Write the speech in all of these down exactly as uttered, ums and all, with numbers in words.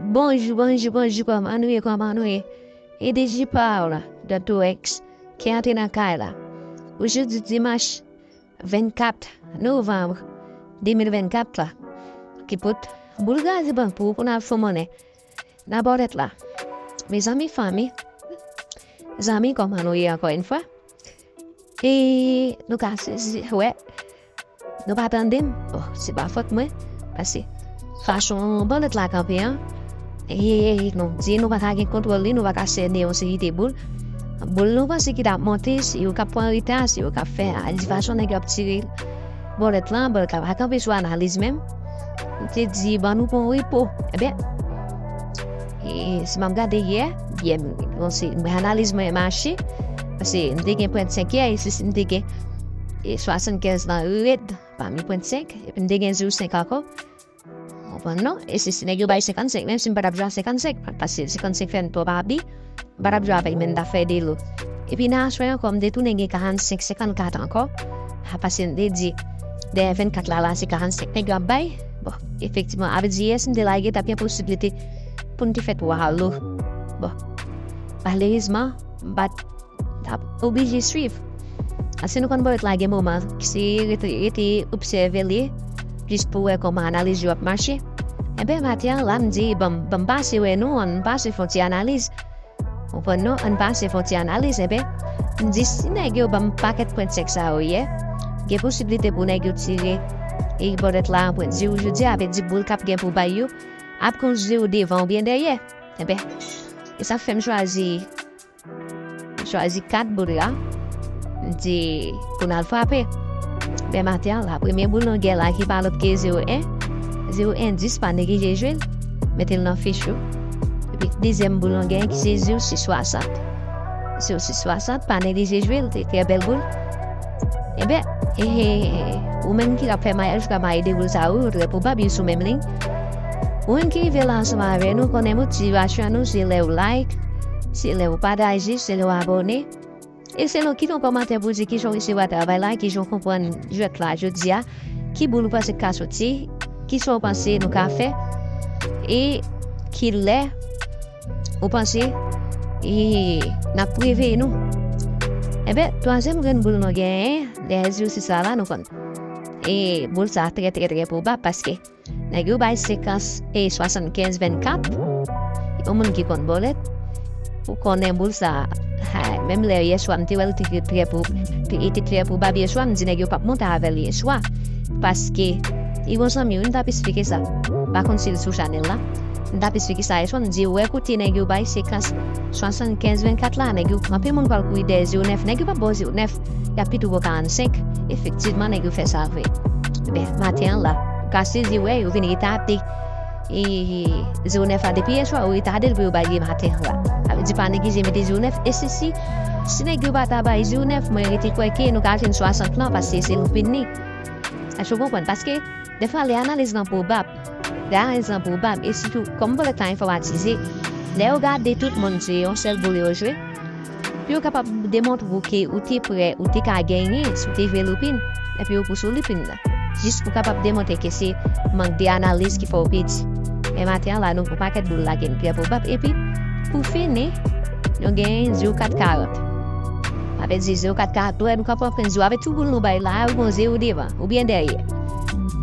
Bonjou, bonjou, bonjou, kòman nou ye, kòman nou ye? E D J Paola, Doctor X, ki antre nan kay la. Ojodi dimanch vennkat novanm de mil vennkat la, ki pot boul gazi bank pou ou pou n al fè monnen nan bòlèt la. Mezanmi, fanmi, zanmi, kòman nou ye ankò yon fwa? E nou ka sezi, wè, nou pa tande m. Bon, se pa fòt mwen, paske fason bòlèt la kanpe an, e, e, e, nou di nou pa ka gen kontwòl li, nou pa ka sène yon seri de boul. Boul nou panse ki t ap monte, se yo k ap pran reta, se yo k ap fè, a, di fason nèg yo ap tire bòlèt lan, bòlèt la pa kanpe sou analiz menm. M te di, ban nou pran repo. Ebyen, e, si m ap gade yè, yè, m, bon, se, mwen, analiz mwen mache, paske m te gen pwent senk yè, e si, si m te gen, e, swasannkenz lan red, pami pwent senk, epi m te gen zewo senk ankò. Konprann non? E si, si nèg yo bay senkannsenk, menm si m pa t ap jwe a senkannsenk, paske senkannsenk fè m twòp abi, m pa t ap jwe avè l, men m t ap fè de lo. Epi nan aswè ankò, m te tounen gen karannsenk, senkannkat ankò. A, paske m te di, dèyè vennkat la, la, se karannsenk nèg yo ap bay. Bon, efektivman, avè di yè, si m te lage, t ap gen posiblite pou m te fè twa lo. Bon, malerezman, m pa t ap oblije swiv. Paske nou konn bòlèt la gen moman, se rete, rete obsève li, jis pou wè kòman analiz yo ap mache. Enben, maten an la, m di, ban m, ban m pase wè nou, ann pase fè yon ti analiz. Konprann non, ann pase fè yon ti analiz, enben, m di, si nèg yo ban m pakèt pwent senk sa yo yè, gen posiblite pou nèg yo tire, e bòlèt la an pwent zewo jodi a, avè di boul k ap gen pou bay yo, ap konn zewo devan oubyen dèyè. Enben, e sa fè m chwazi chwazi kat boul la, m di pou n al frape. Men maten an la, premye boul longè la ki pa lòt ke zewo en, zewo en dis, pa neglije jwe l, mete l nan fich ou. Epi dezyèm boul longè ki se zewo sis swasant. Zewo sis swasant, pa neglije jwe l, se trè bèl boul. Enben, e, e, e, ou menm ki ap fè mayaj, ou ka maye de boul sa yo, trè pwobab yo sou menm liy. Ou menm ki rive la ansanm avè nou, konnen motivasyon nou se lè ou like, se lè ou pataje, se lè ou abòne. E se lè ou kite yon kòmantè pou di kijan w resevwa travay la, kijan w konprann jwèt la jodi a, ki boul ou panse k ka soti, kisa w panse nou ka fè, e kilè ou panse, e, n ap reveye nou. Enben, twazyèm grenn boul nou genyen, dèyè zewo sis la, la, nou konn. E boul sa trè, trè, trè pwobab paske nèg yo bay sekans e swasannkenz vennkat. Yon moun ki konn bòlèt, ou konnen boul sa, ha, menm lè yèswa m te wè l te trè, trè pwo-, te, te trè pwobab yèswa, m di nèg yo p ap monte avè l yèswa. Paske, li gon zanmi wi, m t ap esplike sa. M pa konn si l sou chanèl la. M t ap esplike sa yèswa, m di, wè kote nèg yo bay sekans swasannkenz vennkat la, nèg yo, anpil moun pral kouri dèyè zewo nèf, nèg yo p ap ba w zewo nèf, y ap pito ba w karannsenk. Efektivman, nèg yo fè sa vre. Enben, maten an la, ou ka sezi wè, yo vin retade, e, zewo nèf la depi yèswa, yo retade l pou yo bay li maten an la. Sa vle di pa neglije mete zewo nèf, e si, si, si nèg yo pa ta bay zewo nèf, mwen rete kwè ke nou ka jwenn swasant lan, paske se loupin li. Èske w konprann? Paske, dèfwa, lè analiz lan pwobab, lè analiz lan pwobab, e sitou, kòm bòlèt la enfòmatize, lè yo gade tout moun se yon sèl boul yo jwe, pou yo kapab demontre w ke ou te prè, ou te ka genyen, si w te jwe loupin, epi yo pouse w loupin nan. Jis pou kapab demontre ke se mank de analiz ki fè w pèdi. Men maten an la, nou gon pakèt boul la ke n trè pwobab. Epi, pou fini, nou genyen zewo kat karant. Sa vle di zewo kat karant, nou wè nou kapab pran zewo avè tout boul nou bay la, yo gon zewo devan, oubyen dèyè.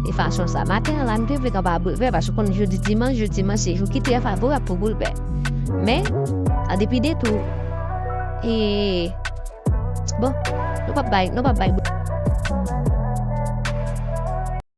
E fason sa, maten an la, nou te vle kanpe a boul vè, paske w konn jodi dimanch, jodi dimanch se jou ki trè favorab pou boul vè. Men, an depi de tou, e, bon, nou p ap bay, nou p ap bay boul.